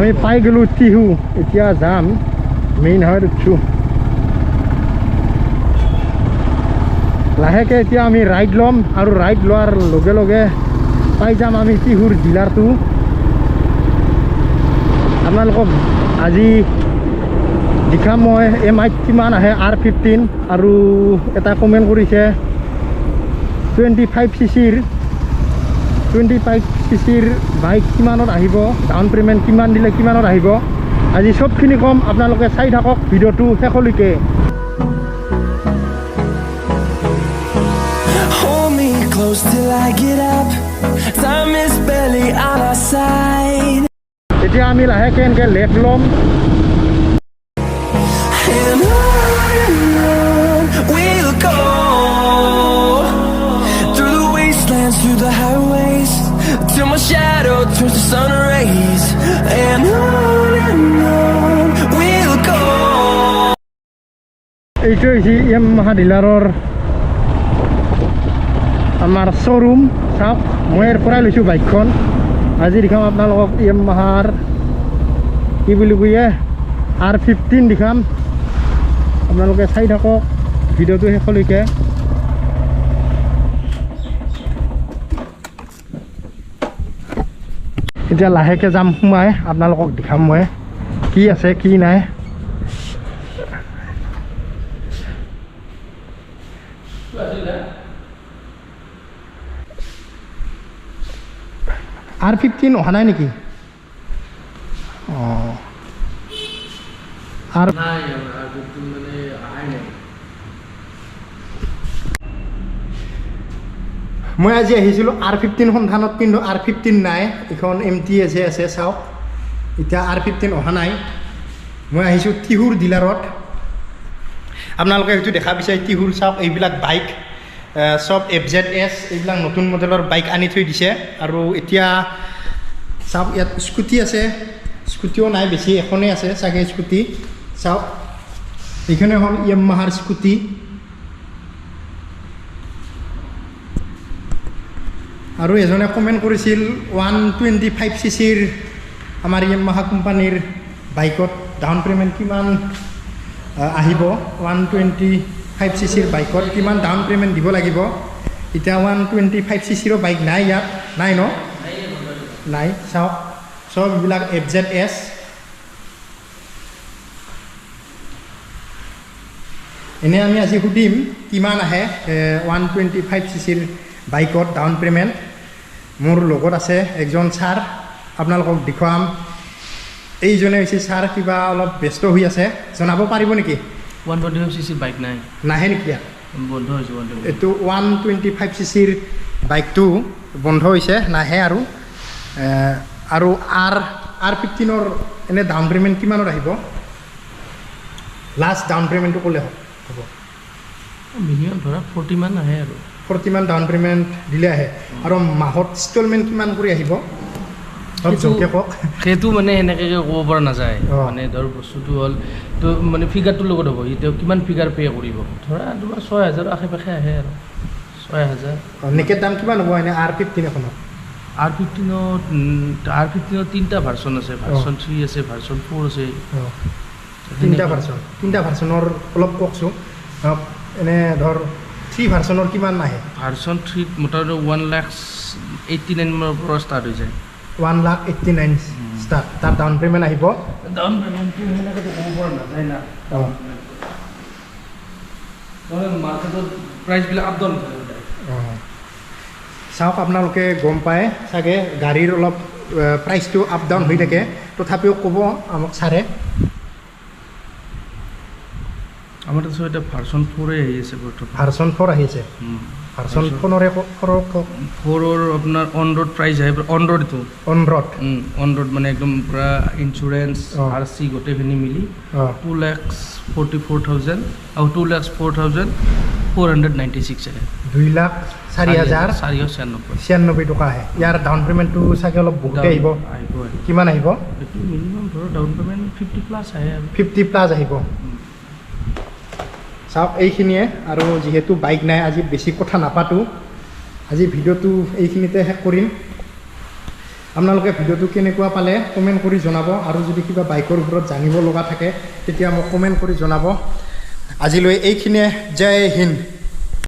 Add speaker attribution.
Speaker 1: আমি পাই গ'লোঁ টিহু, এতিয়া যাম মেইন হাইৱেত উঠছোঁ লাহেকৈ। এতিয়া আমি ৰাইড ল'ম আৰু ৰাইড লোৱাৰ লগে লগে পাই যাম আমি টিহুৰ ডিলাৰটো। আপোনালোকক আজি দেখাম মই এম আইত কিমান আহে R15। আৰু এটা কমেণ্ট কৰিছে 25 cc bike কিমানত আহিব, ডাউন পে'মেণ্ট কিমান দিলে কিমানত আহিব। আজি চবখিনি ক'ম, আপোনালোকে চাই থাকক ভিডিঅ'টো শেষলৈকে।
Speaker 2: Hold me close till I get up. Time is barely on our side.
Speaker 1: এতিয়া আমি লাহেকৈ এনেকৈ লেফ্ট ল'ম।
Speaker 2: And on we'll go through the wastelands, through the highways, till my shadow turns to sun rays. And on we'll go.
Speaker 1: এইটো হৈছে Yamaha ডিলাৰৰ আমাৰ showroom. চাওক, মই ইয়াৰ পৰাই লৈছোঁ বাইকখন। আজি দেখাম আপোনালোকক য়ামাহাৰ কি বুলি কয়, R15 দেখাম। আপোনালোকে চাই থাকক ভিডিঅ'টো শেষলৈকে। এতিয়া লাহেকৈ যাম সোমাই, আপোনালোকক দেখাম মই কি আছে কি নাই। R15 অহা নাই নেকি? অঁ, আৰ
Speaker 3: নাই, R15 মানে অহাই নাই।
Speaker 1: মই আজি আহিছিলোঁ R15 সন্ধানত, কিন্তু R15 নাই। এইখন এম টি এছ আছে, চাওক। এতিয়া R15 অহা নাই। মই আহিছোঁ টিহুৰ ডিলাৰত। আপোনালোকে হয়তো দেখা পাইছে টিহুৰ, চাওক এইবিলাক বাইক চব FZS, এইবিলাক নতুন মডেলৰ বাইক আনি থৈ দিছে। আৰু এতিয়া চাওক ইয়াত স্কুটি আছে, স্কুটিও নাই বেছি, এখনেই আছে চাগে স্কুটি। চাওক, এইখনে হ'ল য়ামাহাৰ স্কুটি। আৰু এজনে কমেণ্ট কৰিছিল 125 cc-ৰ আমাৰ য়ামাহা কোম্পানীৰ বাইকত ডাউন পে'মেণ্ট কিমান আহিব, 125 cc-ৰ বাইকত কিমান ডাউন পে'মেণ্ট দিব লাগিব। এতিয়া 125 cc-ৰো বাইক নাই ইয়াত, নাই ন? নাই। চাওক, চব এইবিলাক FZS। এনেই আমি আজি সুধিম কিমান আহে 125 cc-ৰ বাইকত ডাউন পে'মেণ্ট। মোৰ লগত আছে একজন ছাৰ, আপোনালোকক দেখুৱাম। এইজনে হৈছে ছাৰ, কিবা অলপ ব্যস্ত হৈ আছে, জনাব পাৰিব নেকি?
Speaker 3: 125 cc bike নাই।
Speaker 1: নাহে নেকি ইয়াত?
Speaker 3: বন্ধ হৈছে 125।
Speaker 1: এইটো 125 cc-ৰ বাইকটো বন্ধ হৈছে, নাহে। আৰু আৰু R15-ৰ এনে ডাউন পে'মেণ্ট কিমানত আহিব? লাষ্ট ডাউন পে'মেণ্টটো ক'লে হ'ব।
Speaker 3: মিনিমাম ধৰা 40 মান আহে আৰু।
Speaker 1: 40 মান ডাউন পে'মেণ্ট দিলে আহে। আৰু মাহত ইনষ্টলমেণ্ট কিমান কৰি আহিব, অলপ জোৰকৈ কওক।
Speaker 3: সেইটো মানে সেনেকৈ ক'ব পৰা নাযায়। মানে ধৰ বস্তুটো হ'ল তো মানে ফিগাৰটোৰ লগত হ'ব, এতিয়া কিমান ফিগাৰ পে' কৰিব। ধৰা তোমাৰ 6,000 আশে পাশে আহে আৰু, 6,000।
Speaker 1: নেকেট দাম কিমান হ'ব এনে R15 এখনত?
Speaker 3: R15-ত তিনিটা ভাৰ্চন আছে, ভাৰ্চন 3 আছে, ভাৰ্চন 4 আছে।
Speaker 1: তিনিটা ভাৰ্চন, তিনিটা ভাৰ্চনৰ অলপ কওকচোন। এনে ধৰ 3 ভাৰ্চনৰ কিমান আহে?
Speaker 3: ভাৰ্চন 3-ত মোটামুটি 1 লাখ 89 মানৰ পৰা ষ্টাৰ্ট হৈ যায়।
Speaker 1: 1 লাখ 89 ষ্টাৰ্ট। তাত ডাউন পে'মেণ্ট আহিব?
Speaker 3: ডাউন পে'মেণ্টটো সেনেকৈতো ক'ব পৰা নাযায় না। মাৰ্কেটত প্ৰাইচবিলাক আপ ডাউন থাকে সদায়।
Speaker 1: অঁ, চাওক, আপোনালোকে গম পায় চাগে গাড়ীৰ অলপ প্ৰাইচটো আপ ডাউন হৈ থাকে, তথাপিও ক'ব আমাক ছাৰে।
Speaker 3: আমাৰ তাত এতিয়া ভাৰ্চন 4-এ আহি আছে বৰ্তমান।
Speaker 1: ভাৰ্চন 4 আহিছে? ভাৰ্চন 4-ৰে 4-ৰ কওক।
Speaker 3: 4-ৰ আপোনাৰ অন ৰোড প্ৰাইচ আহে, অন ৰোড এইটো।
Speaker 1: On road.
Speaker 3: অন ৰোড মানে একদম পূৰা ইঞ্চুৰেঞ্চ, RC গোটেইখিনি মিলি 2,44,000 আৰু 2,04,496 আহে।
Speaker 1: 2,04,000
Speaker 3: 496।
Speaker 1: 96 টকা আহে। ইয়াৰ ডাউন পে'মেণ্টটো চাগে অলপ বহুতে আহিব।
Speaker 3: আহিব, আহিব।
Speaker 1: কিমান আহিব?
Speaker 3: এইটো মিনিমাম ধৰক ডাউন পে'মেণ্ট 50 প্লাছ আহে আৰু।
Speaker 1: 50 প্লাছ আহিব। চাওক, এইখিনিয়ে আৰু যিহেতু বাইক নাই, আজি বেছি কথা নাপাতোঁ। আজি ভিডিঅ'টো এইখিনিতে শেষ কৰিম। আপোনালোকে ভিডিঅ'টো কেনেকুৱা পালে কমেণ্ট কৰি জনাব, আৰু যদি কিবা বাইকৰ ওপৰত জানিব লগা থাকে, তেতিয়া মোক কমেণ্ট কৰি জনাব। আজিলৈ এইখিনিয়ে। জয় হিন্দ।